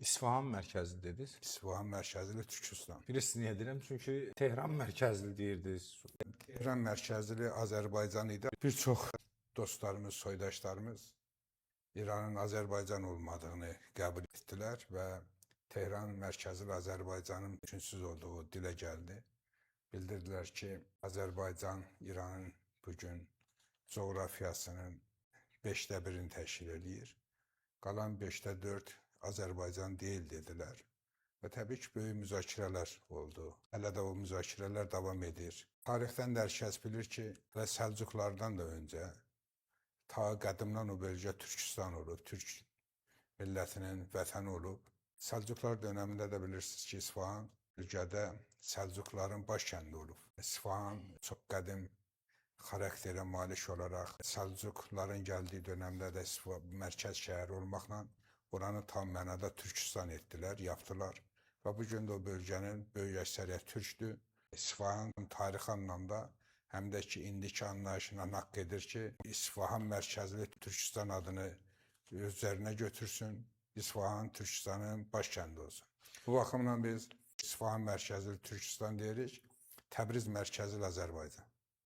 İsfahan mərkəzli dediniz. İsfahan mərkəzli Türkistan. Bilirsiniz niyə deyirəm? Çünki Tehran mərkəzli deyirdiniz. Tehran mərkəzli Azərbaycan idi. Bir çox dostlarımız, soydaşlarımız İranın Azərbaycan olmadığını qəbul etdilər və Tehran mərkəzli Azərbaycanın mümkünsüz olduğu dilə gəldi. Bildirdilər ki, Azərbaycan İranın bugün coğrafiyasının 1/5-ini təşkil eləyir. Qalan 4/5 Azərbaycan deyil dedilər. Və təbii ki, böyük müzakirələr oldu. Hələ də o müzakirələr davam edir. Tarixdən də hər kəs bilir ki, və Səlcuqlardan da öncə ta qədimdən o bölgə Türkistan olub, türk millətinin vətəni olub. Səlcuqlar dönəmində də bilirsiniz ki, İsfahan bölgədə Səlcuqların baş kəndi olub. İsfahan çox qədim xarakterə malik olaraq Səlcuqların gəldiyi dönəmdə də mərkəz şəhər olmaqla oranı tam mənada Türkistan etdilər, yaptılar. Və bu gün də o bölgənin böyük əksəriyyət türkdür. İsfahan tarixi anlamda həm də ki, indiki anlayışına haqq edir ki, İsfahan mərkəzli Türkistan adını üzərinə götürsün, İsfahan Türkistanın baş kəndi olsun. Bu baxımdan biz İsfahan mərkəzli Türkistan deyirik, Təbriz mərkəzli Azərbaycan.